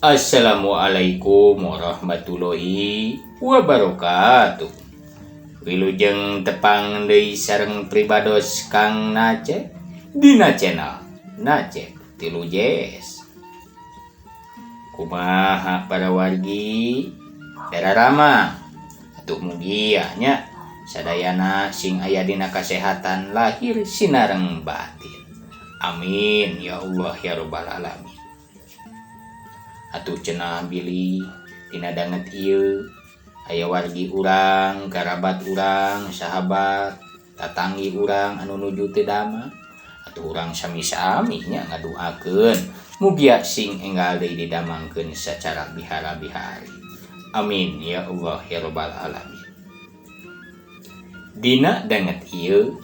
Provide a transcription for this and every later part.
Assalamualaikum warahmatullahi wabarakatuh. Wilujeng tepang deui sareng pribados Kang Nace dina channel Nace Tilu Jes. Kumaha para wargi dararama atuh mugia nya sadayana sing aya dina kasehatan lahir sinareng batin. Amin ya Allah ya rabbal alamin. Atuh cenah bilih dina danget ieu aya wargi urang, karabat urang, sahabat, tatanggi urang anu nuju teu damang. Atuh urang sami-sami nya ngaduakeun mugia sing enggal deui didamangkeun sacara bihara-bihari. Amin ya Allah ya rabbal alamin. Dina danget ieu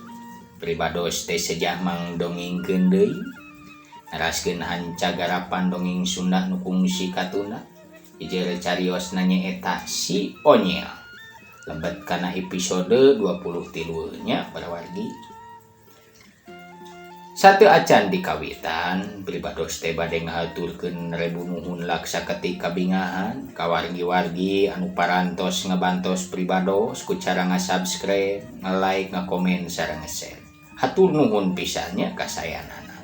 pribados teh sejah mangdongengkeun deui naraskeun hanca garapan dongeng Sunda nu kungsi katuna. Ijer cariosna nyaeta si Onyel. Lebet kana episode 23 nya para wargi. Satu acan dikawitan pribados teh bade ngahaturkeun rebu nuhun laksa ketika kabingahan ka wargi-wargi anu parantos ngabantos pribados ku cara nga-subscribe, nga-like, nga-komen sareng nge-share. Hatur nuhun pisan nya kasayanana.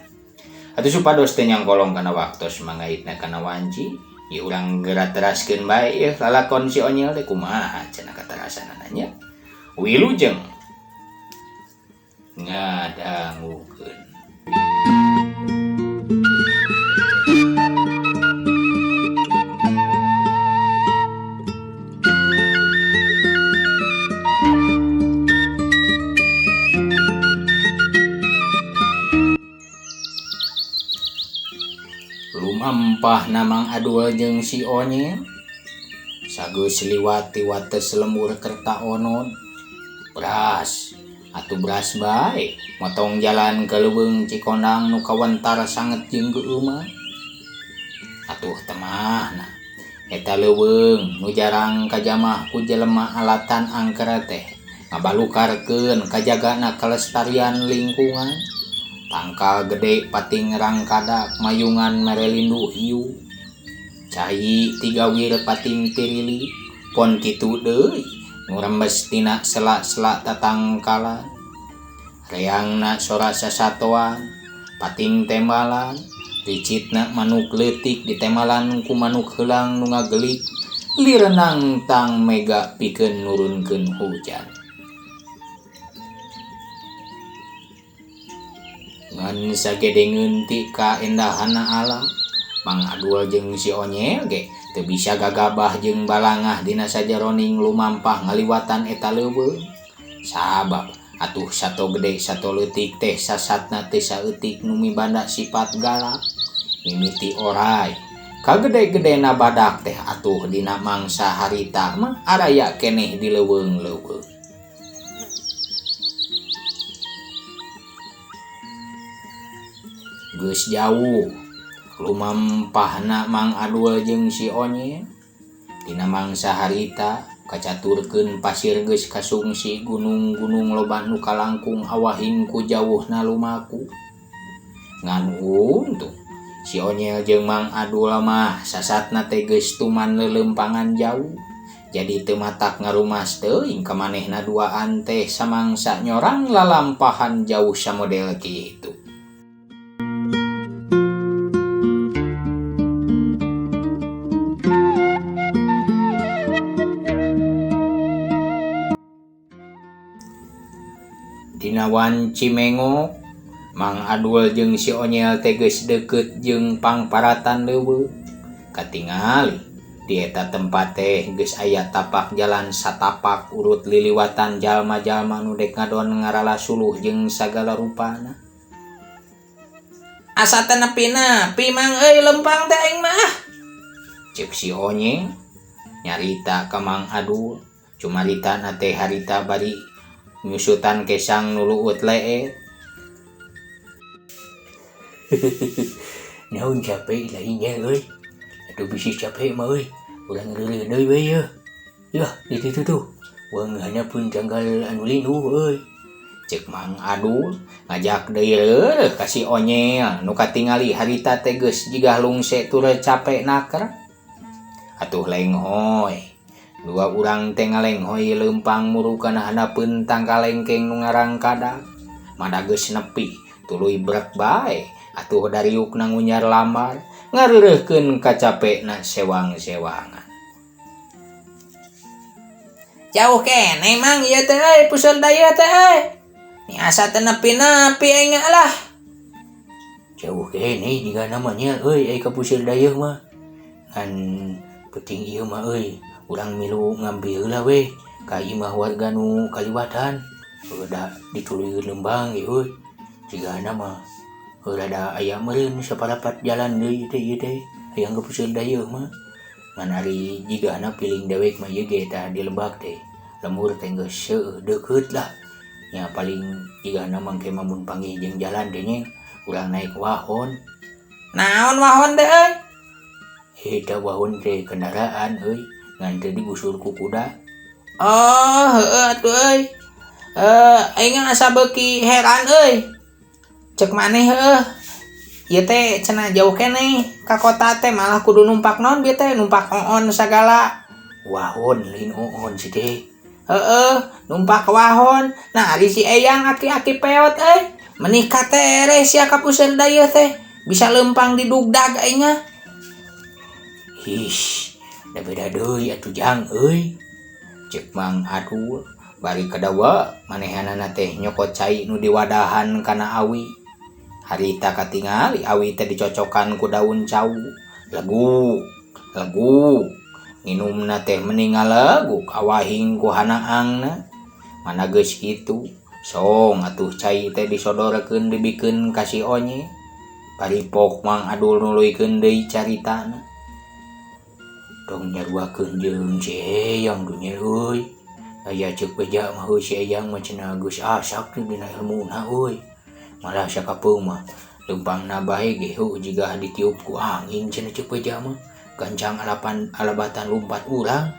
Atuh supados teh nyangkolong kana waktos mangaitna kana wanci, ieu urang geura teraskeun bae ieu lalakon si Onyel teh kumaha cenah katarasanana nya. Wilujeng ngadangukeun. Lumampah Mang Adul jeung si Onyel sageus liwat ti wates lembur Kerta Onod. Beras atuh beras bae motong jalan ke leuweung Cikondang nu kawentar sanget jeung geueuman. Atuh temahna eta leuweung nu jarang kajamah ku jelema alatan angker teh ngabalukarkeun kajagana kelestarian lingkungan. Tangkal gede pating rangkadak mayungan mere lindu hiu. Cai tiga wir pating tirili pon kitu deui nu rembes tina sela-sela tatangkalan. Reangna sora sasatoan pating tembalan ricitna manuk leutik ditemalan ku manuk heulang nu ngagelik lirenang tang mega pikeun nurunkeun hujan. Ngan sagedengeun ti kaendahana alam, Mang Adul jeung si Onyel ge teu bisa gagabah jeung balangah dina sajaroning lumampah ngaliwatan eta leuweung. Sabab atuh sato gede sato leutik teh sasatna teh saeutik nu mibanda sifat galak mimiti orai. Kagede-gedena badak teh atuh dina mangsa harita mah araya keneh di leuweung-leuweung. Geus jauh lumampahna Mang Adul jeung si Onyel dina mangsa harita kacaturkeun pasir geus kasungsi gunung-gunung loba nu kalangkung awahing ku jauhna lumaku. Ngan untung si Onyel jeung Mang Adul mah sasatna teh geus tuman leuleumpangan jauh jadi teu matak ngarumas teuing ka manehna duaan teh samangsa nyorang lalampahan jauh samodel kitu. Dina wanci mengok Mang Adul jeung si Onyel teh geus deukeut jeung pangparatan leuweung. Katingali di eta tempat teh geus aya tapak jalan satapak urut liliwatan jalma-jalma nu dek ngadon ngarala suluh jeung sagala rupana. Asa teu nepi-nepi Mang euy lempang teh aing mah. Ceuk si Onyel nyarita ka Mang Adul cumaritana teh harita bari nyusutan kesang nu luut leet. Naon capek lainnya euy. Atuh bisi capek mah euy. Urang reureuh deui we yeuh. Yah, di ditu tuh. Urang handapeun tanggal anu linduh euy. Ceuk Mang Adul ngajak deui reureuh ka si Onyel nu katingali harita teh geus jiga lungse tur capek naker. Atuh lenghoy. Dua urang teh ngalenghoy leumpang muru kana handapeun tangkal lengkeng nu ngarangkadag. Mada geus nepi, tuluy brek bae. Atuh dariukna ngunyar lambar, ngareureuhkeun kacapena sewang-sewangan. Jauh keneh mang ieu teh euy puseur dayeuh teh euy. Ni asa teu nepi-nepi aing lah. Jauh keneh jigana mah nya euy ai ka puseur dayeuh mah. Ngan penting ieu mah euy urang milu ngambil heula we ka imah warga nu kaliwatan. Heuh da dituluy lembang ge euy. Jigana mah heuh rada aya meureun saparapat jalan deui teh ieu teh hayang ka puseur dayeuh mah. Ngan ari jigana piling dewek mah ieu ge tah di lebak teh lembur teh geus seueuh deukeut lah. Nya paling jigana mah engke mah mun panggih jeung jalan teh nya urang naik wahon. Naon wahon teh euy? Eta wahon teh kendaraan euy ngan teu digusur ku kuda. Oh, heueuh atuh euy. Aing asa beuki heran euy. Cek maneh heueuh. Ieu teh cenah jauh keneh ka kota teh malah kudu numpak naon bieu teh numpak oon sagala. Wahon lain oon si teh. Heeh, numpak wahon. Nah, ari si Eyang aki-aki peot euy. Menih katereh sia ka puseur dayeuh teh. Bisa leumpang didugdag aing mah. Hish, da beda deui atuh jang euy. Cek Mang Adul bari kadawa manehanana teh nyokot cai nu diwadahan kana awi. Harita katingali awi teh dicocokan ku daun cau. Leguk, leguk. Nginumna teh meni ngaleguk awahing ku hanaangna. Mana geus kitu, song atuh cai teh disodorkeun dibikeun ka si Onye. Paripok Mang Adul nuluykeun deui caritana. Tong nyaruakeun jeung si Eyang dunya euy. Aya ceuk beja mah heuh si Eyang mah cenah geus asak teh dina ilmuna euy. Malah sakapeung mah leumpangna bae ge heuh jiga ditiup ku angin cenah ceuk beja mah. Gancang alapan alabatan lumpat urang.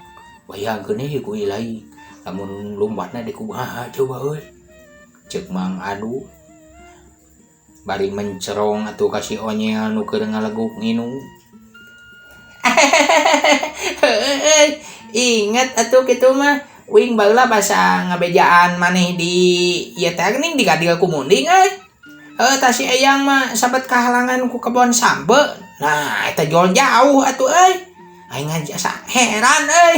Bayangkeun we ku ilai lamun lumpatna di kumaha coba euy. Ceuk Mang Adul bari mencerong atuh ka si Onyel nu keur ngaleguk nginum. Heueuh, inget atuh kitu mah. Uing baheula basa ngabejaan maneh di ieu teh geuning di Gadil ku Munding euy. Heuh tah si Eyang mah sabet kahalangan ku kebon sampe. Nah, eta jol jauh atuh euy. Aing asa heran euy.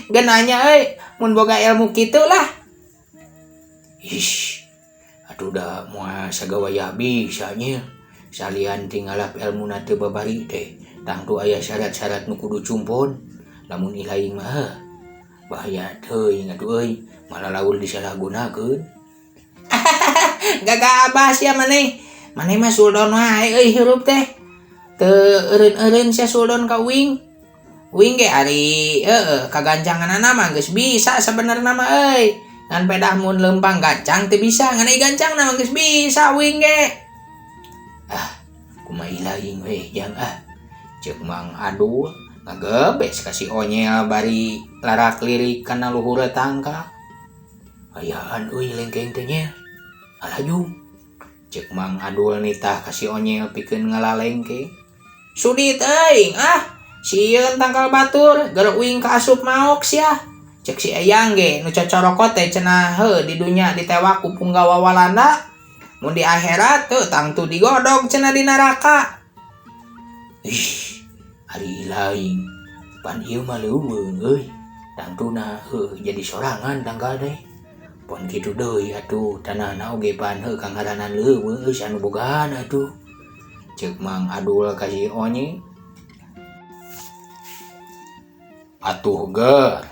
Geunanya euy mun boga ilmu kitu lah. Ish, atuh da moal sagawayah bisa nya. Salian ti ngalap ilmuna teu babari teh tangtu aya syarat-syarat nu kudu cumpon. Lamun ilaing mah bahaya teuing atuh euy, malah laur disalahgunakeun. Gagah abah sia maneh. Maneh mah suldon wae euy hirup teh. Teu eureun-eureun sia suldon ka uing. Uing ge ari heueuh kagancanganana mah geus bisa sabenerna mah euy. Ngan pedah mun leumpang gancang teu bisa, ngan ai gancangna mah geus bisa uing ge. Ah, kumaha ilaing we jang ah. Ceuk Mang Adul ngagebes ka si Onyel bari larak lirik kana luhur tangkal. Ayaan euy lengkeng teh nya. Alaju. Ceuk Mang Adul nitah ka si Onyel pikeun ngalalengkeng. Sudi teuing ah, sieun tangkal batur, geura uing kaasup maok sia. Cek si Eyang ge nu cocorokot teh cenah heuh di dunya ditewak ku punggawa Walanda. Mun di akhirat teu tangtu digodog cenah di neraka. Ih, ari ilaing pan ieu mah leuweung euy. Tangtuna heuh jadi sorangan tangkal teh. Pon kitu deui atuh tanahna oge pan heuh kangaranan leuweung euy anu bogaan atuh. Ceuk Mang Adul ka si Onye. Atuh ger.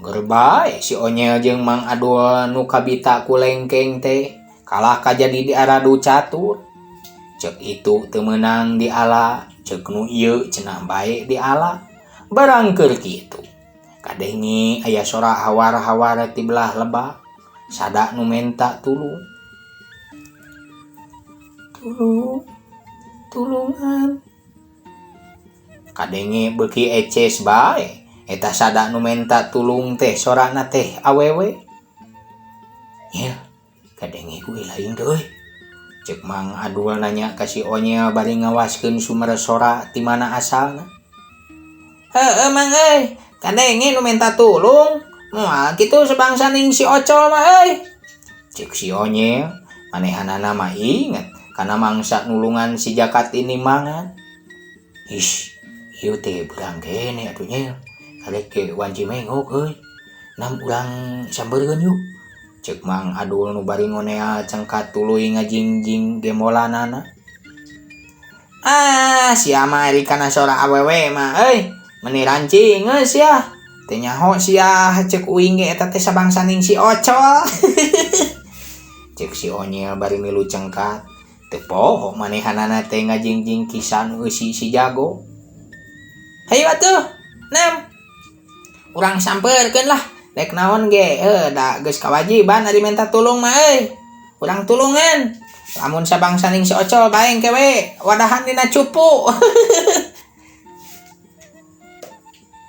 Ger bae si Onyel jeung Mang Adul nu kabita ku lengkeng teh kalah kajadi di aradu catur. Ceuk itu teu meunang diala, ceuk nu ieu cenah bae diala. Barang keur kitu. Kadenge aya sora hawar-hawar ti belah lebak. Sada nu menta tulung. Tulung, tulungan. Kadenge beuki eces bae. Eta sada nu menta tulung teh sorana teh awewe. Nyel, kadenge ku ilaing teh euy. Ceuk Mang Adul nanya ka si Onyel bari ngawaskeun sumber sora ti mana asalna. Heueuh mang euy, kadenge nu menta tulung. Moal kitu sabangsa ning si Ocol mah euy. Cek si Onyel, manehanana mah inget kana mangsa nulungan si Jakat ini mangan. Ish, ieu teh beurang keneh atuh nyel. Karek ge wanci mengok euy. Nam urang sampeurkeun yuk. Cek Mang Adul nu bari ngonea cengkat tuluy ngajingjing gemolanana. Ah, sia mah ari kana sora awewe mah euy. Meni rancing geus sia. Teu nyaho sia cek uing ge eta teh sabangsa ning si Ocol. Cek si Onyel bari milu cengkat. Teu poho manehanana teh ngajingjing kisah nu eusi si jago. Hayu atuh, Nam. Urang sampeurkeun lah. Rek naon ge, heuh da geus kawajiban ari menta tulung mah euy. Urang tulungan. Lamun sabangsa ning si Ocol bae engke we wadahan dina cupu.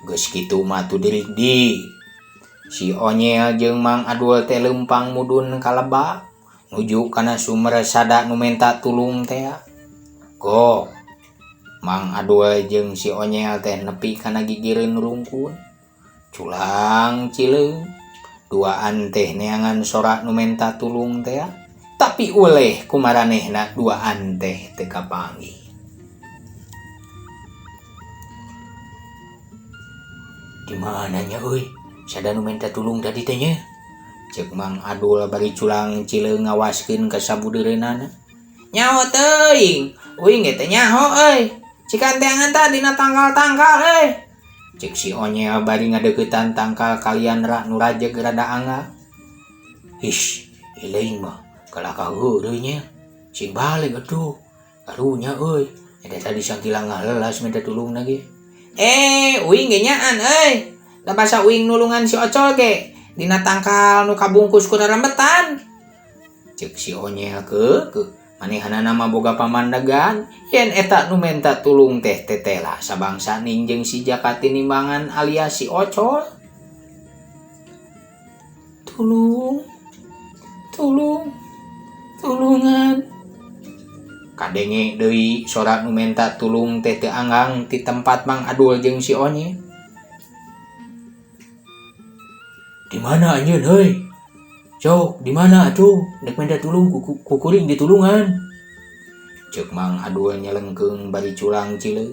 Geus kitu mah tuh di si Onyel jeung Mang Adul teh leumpang mudun ka lebak nuju kana sumber sada nu menta tulung teh. Go Mang Adul jeung si Onyel teh nepi kana gigireun rungkun. Culang cileung duaan teh neangan sora nu menta tulung teh, tapi uleh kumaranehna duaan teh teu kapanggih. Di mana nya euy? Sada nu menta tulung tadi teh nya? Cek Mang Adul bari culang cileung ngawaskeun ka sabudeureunana. Nyaho teuing, uing ge teh nyaho euy. Cikan teangan tah dina tangkal-tangkal euy. Cek si Onyel bari ngadeuketan tangkal kalian ra nu rajeg rada angga. Ish, ileung mah kalakah heureui nya. Sing balik atuh. Karunya euy, eta tadi sangkila ngalelas minta tulung lagi. Uing ge nyaan euy. Da basa uing nulungan si Ocol ge dina tangkal nu kabungkus ku rerembetan. Cek si Onyel keukeuh manehanana mah boga pamandagan yen eta nu menta tulung teh tetela sabangsa ning jeung si Jaka Tinimbangan alias si Ocol. Tulung, tulung, tulungan. Kadenge deui sora nu menta tulung teh teu anggang ti tempat Mang Adul jeung si Onyel. Di mana anjeun heuy? Sok, di mana atuh? Nek minta tulung ku kuring ditulungan. Cek Mang Adul nyelengkeung bari culang cileung.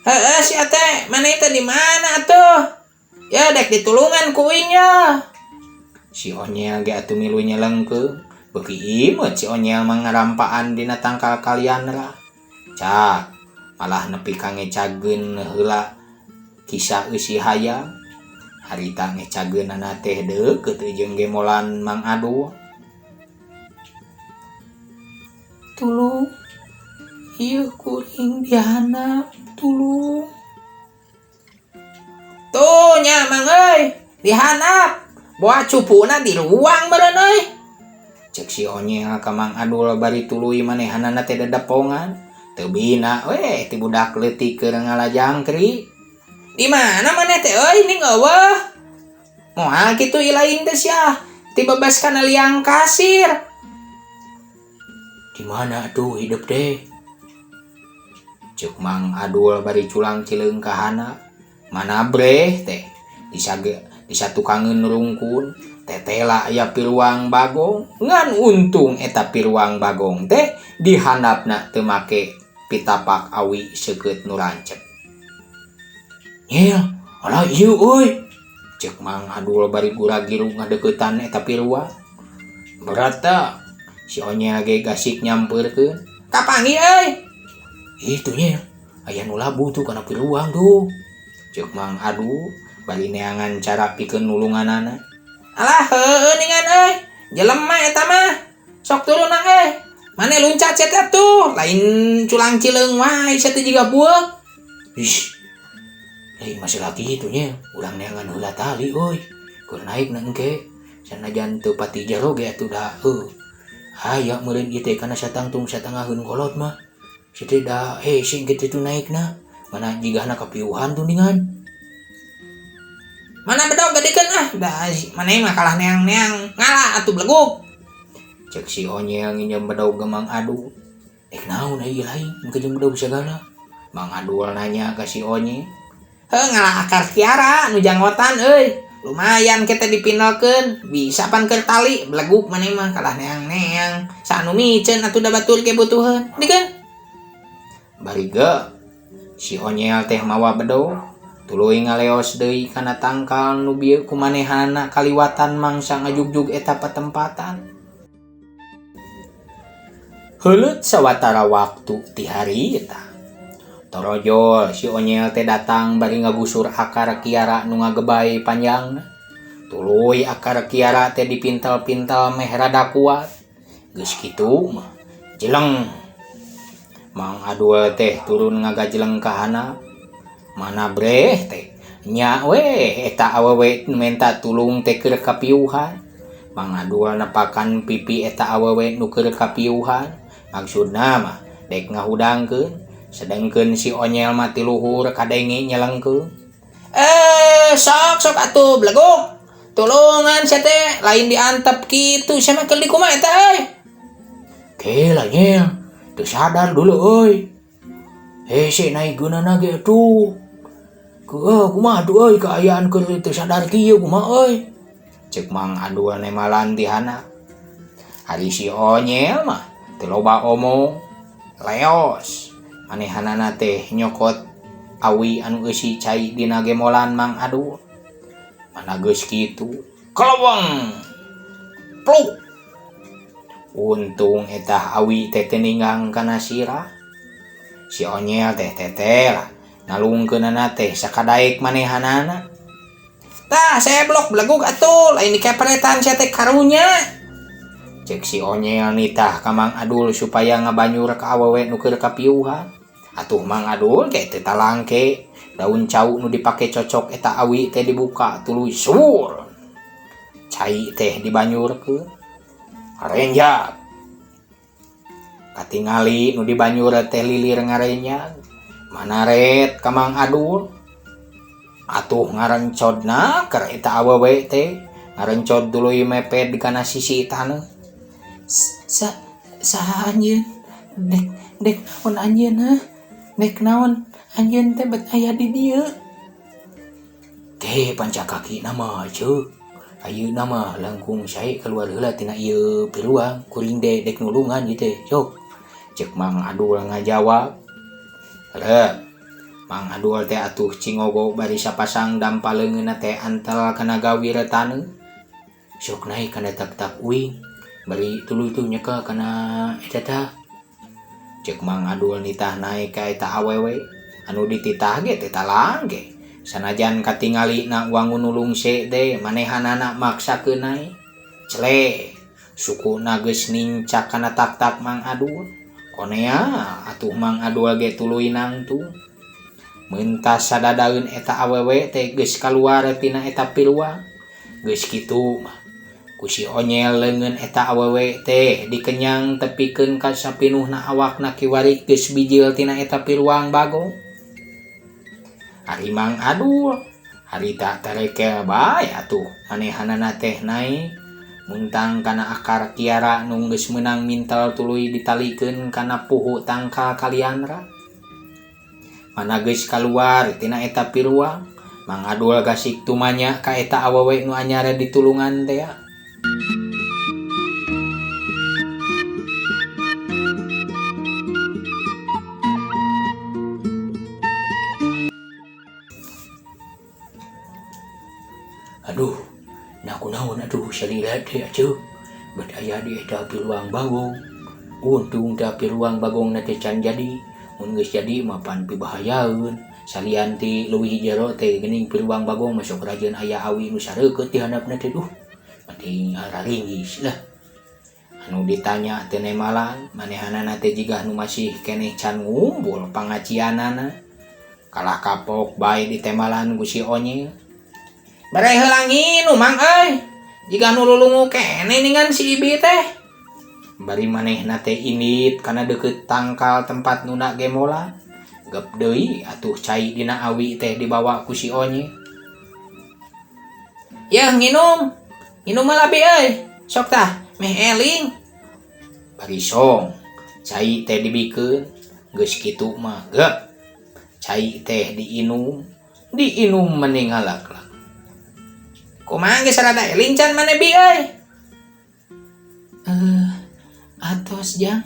Heeh sia teh, maneh teh di mana atuh? Ya dek ditulungan ku uing ya. Si Onyel ge atuh milu nyelengkeung. Beuki imeut si Onyel mah ngarampaan dina tangkal kalian lah. Cak, malah nepi ka ngecageun heula kisah eusi hayang. Harita ngecageunana teh deukeut jeung gemolan Mang Adul. Tulung, ieu kuring dihandap, tulung. Tuh nya Mang euy, dihandap. Boa cupuna di ruang meureun euy. Cek si Onyel ka Mang Adul bari tuluy manehanana teh dedepongan. Teu bina weh ti budak leutik keur ngalajangkri. Di mana maneh teh euy ning eueuh? Moal kitu ilaing teh sia, ti bebas kana liang kasir. Di mana atuh hidup teh? Cek Mang Adul bari culang cileung ka hana. Mana breh teh disatukangeun rungkun. Tetela aya piruang bagong, ngan untung eta piruang bagong teh dihandapna teu make pitapak awi seukeut nu rancep. Nyel, alah ieu euy. Cek Mang Adul bari gura-giru ngadeuketan eta piruang. Berat ta? Si Onyel ge gasik nyampeurkeun. Kapanggih euy. Itu nyel, aya nu labuh tuh kana piruang tuh. Cek Mang Adul bari neangan cara pikeun nulunganana. Alah heueuh ningan euy. Jelema eta mah. Sok turun euy. Mane luncat sia teh tuh, lain culang cileung wae sia teh jiga bueuk. Ish. Lain masalah kitu nya, urang neangan heula tali euy. Keur naik na engke. Sanajan teu pati jero ge atuh da heuh. Aya meureun ieu teh kana satangtung satangaheun kolot mah. Sia teh da hese kitu tuh naikna. Mana jigana kapiuhan tuh ningan. Mana bedog gedekeun ah, da maneh mah kalah neang-neang ngala atuh beleguk. Cek si Onyel nginjem bedog ge Mang Adul. Rek naon ieu lain engke jeung bedog sagala. Mang Adul nanya ka si Onye. Heuh ngala akar kiara nu janggotan euy. Lumayan kita dipinalkeun, bisa pan keur tali beleguk maneh mah kalah neang-neang. Saha nu miceun atuh da batur ge butuheun. Dikeun. Bari ge si Onyel teh mawa bedog tuluy ngaleos deui kana tangkal nu bieu ku manehana kaliwatan mangsa ngajugjug eta patempatan. Heuleut sawatara waktu ti harita. Torojol si Onyel teh datang bari ngagusur akar kiara nu ngagebay panjangna. Tuluy akar kiara teh dipintal-pintal meh rada kuat. Geus kitu mah jeleng. Mang Adul teh turun ngagajeleng ka handap. Mana breh teh nya weh eta awewe menta tulung teh keur kapiuhan. Mang Adul nepakan pipi eta awewe nu keur kapiuhan. Maksudna mah dek ngahudangkeun, sedengkeun si Onyel mah ti luhur kadenge nyelengkeun. Sok sok atuh beleguk. Tulungan sia teh lain diantep kitu sia mah keur di kumaha eta euy. Ke lah nyel, teu sadar dulu euy. Hese naik geunana ge atuh. Keueuh kumaha atuh euy kaayaan keur teu sadar kieu kumaha euy. Ceuk Mang Adul nemalan ti handap. Ari si Onyel mah teu loba omong, leos. Manehanana teh nyokot awi anu eusi cai dina gemolan Mang Adul. Mana geus kitu, keleweng. Pluk. Untung eta awi teh teu ninggang kana sirah. Si Onyel teh teteh lah ngalungkeunana teh sakadaek manehanana. Tah seblok beleguk atuh lain dikepretan sia teh karunya. Cek si Onyel nitah ka Mang Adul supaya ngabanyur ka awewe nu keur kapiuhan. Atuh Mang Adul ge teu talangke, daun cau nu dipake cocok eta awi teh dibuka tuluy sur. Cai teh dibanyurkeun. Renjak. Katingali nu dibanyur teh lilir ngarenjag. Manaret ka Mang Adul. Atuh ngarencodna keur eta awewe teh, ngarencod tuluy mepet kana sisi taneuh. Saha anjeun? Dek dek on anjeun heuh. Dek naon anjeun teh bet aya di dieu. Ke pancakaki nama ceuk. Ayeuna mah langkung sae keluar heula tina ieu piruang kuring de dek nulungan ieu teh sok. Ceuk Mang Adul ngajawab. Reuh. Mang Adul teh atuh cingogo bari sapasang dampa leungeunna teh antel kana gawir taneuh. Sok naik kana tak-tak uing bari tuluy tuh nyeka kana eta tah. Ceuk Mang Adul nitah naik ka eta awewe anu dititah ge teh talangge. Sanajan katingalina wangun nulung se teh manehanana maksakeun naik. Cele sukuna geus nincak kana tak-tak Mang Adul. Konea atuh Mang Adul ge tuluy nangtung. Mentas sadadaeun eta awewe teh geus kaluar tina eta piruang. Geus kitu mah ku si Onyel leungeun eta awewe teh dikenyang tepikeun ka sapinuhna awakna kiwari geus bijil tina eta piruang bagong. Ari Mang Adul harita tarekel bae atuh manehanana teh naik muntang kana akar kiara nu geus meunang mintel tuluy ditalikeun kana puhu tangkal kalianra. Mana geus kaluar tina eta piruang, Mang Adul gasik tumanya ka eta awewe nu anyar ditulungan teh. Aduh, nah kunaon atuh salila teh atuh. Bet aya di eta piruang bagong. Untung teh piruang bagong na teh can jadi. Mun geus jadi mah pan pibahayaeun. Salian ti leuwih jero teh geuning piruang bagong masuk rajeun aya awi nu sareukeut di handapna teh duh. Penting araringgis lah. Anu ditanya teh nemalan, manehanana teh jiga nu masih keneh can ngumpul pangacianana. Kalah kapok bae ditemalan ku si Onyel. Bere heula nginum Mang euy. Jiga nu lulungu keneh ningan si Ibi teh. Bari manehna teh indit kana deukeut tangkal tempat nuna gemolan. Gep deui atuh cai dina awi teh dibawa ku si Onyel. Yeuh nginum. Nginum mah labi euy. Sok tah meh eling. Bari song cai teh dibikeun geus kitu mah gep. Cai teh diinum, diinum meni ngalaklak. Kumaha geus rada eling can maneh bi euy? Atos jang,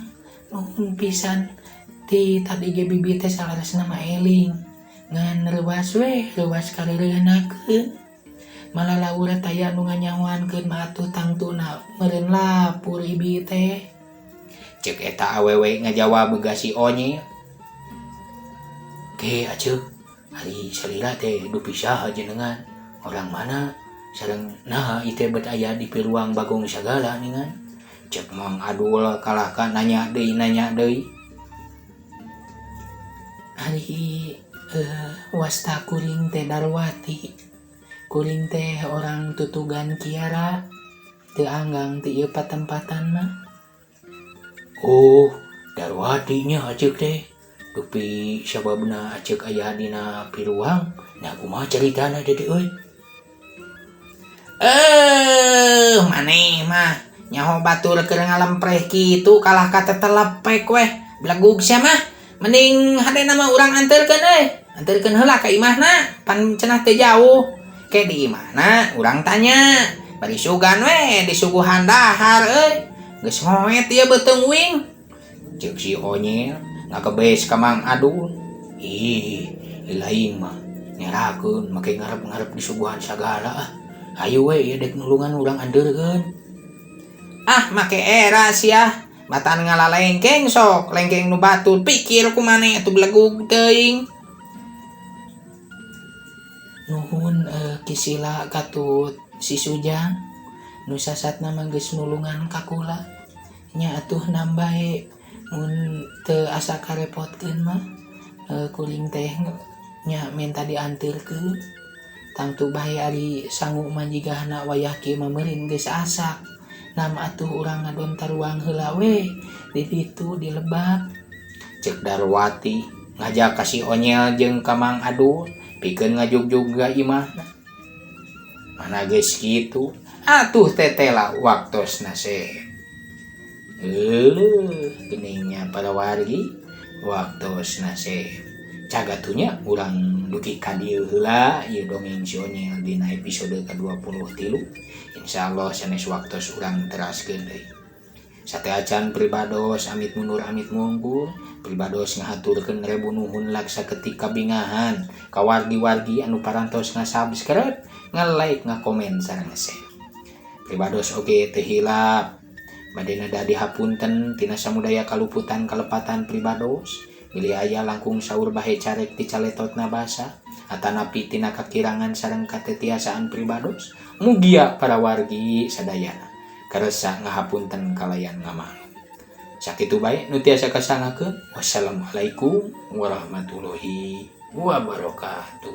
nuhun pisan ti tadi ge bibi teh saleresna mah eling. Ngan reuas we, reuas kareureuhnakeun. Malah laur taya nu nganyahoankeun mah atuh tangtuna meureun lapur ibi teh. Cek eta awewe ngajawab ka si Onyil. Ke aceuk, ari salira teh dupi saha jenengan? Orang mana? Sareng naha ieu teh bet aya di piruang Bagong sagala ningan? Cek Mang Adul kalahka nanya deui nanya deui. Ari wasta kuring teh Darwati. Kuring teh orang Tutugan Kiara. Teu anggang ti ieu patempatan mah. Oh, Darwati nya aceuk teh. Dupi sababna aceuk aya dina piruang, nah kumaha caritana teh euy? Maneh mah nyaho batur keur ngalempreh kitu kalah ka tetelepek weh. Belegug sia mah. Mending hadena mah urang anterkeun euy. Anterkeun heula ka imahna, pan cenah teu jauh. Ke di imahna urang tanya. Bari sugan we disuguhan dahar euy. Geus ngoet ieu beuteung uing. Cek si Onyil ngakebes ka Mang Adul. Ih, lain mah nyerakeun make ngarep-ngarep disuguhan sagala ah. Hayu we ieu dek nulungan urang anterkeun. Ah, make era sia. Batan ngalalengkeng sok, lengkeng nu batur pikir ku maneh atuh belegug teuing. Nuhun Kisila katut si Sujang. Nu sasatna mah geus nulungan ka kula. Nya atuh nambahe mun teu asa karepotkeun mah kuring teh nya minta dianterkeun. Tangtu bae ari sangu mah jigana wayah kieu mah meureun geus asak. Nam atuh urang ngadon taruang heula we di ditu di lebak. Cek Darwati ngajak ka si Onyel jeung ka Mang Adul pikeun ngajugjug ka imahna. Mana geus kitu atuh tetela waktosna seh. Geningnya para wargi waktosna seh. Cagatunya urang dugi ka dieu heula ieu dongeng si Onyel dina episode ka-23. Insyaallah sanes waktos urang teraskeun deui. Sateuacan pribados amit mundur amit mungkur, pribados ngahaturkeun rebu nuhun laksa ketika bingahan ka wargi-wargi anu parantos nga-subscribe, nga-like, nga-komen sareng nge-share. Pribados oge teu hilap bade neda dihapunten tina samudaya kaluputan kalepatan pribados. Bilih aya langkung saur bahe carek ti caletotna basa atanapi tina kakirangan sareng katetiasaan pribados. Mugia para wargi sadayana karesa ngahapunten kalayan ngamaklum. Sakitu bae nu tiasa kasangakeun. Wassalamualaikum warahmatullahi wabarakatuh.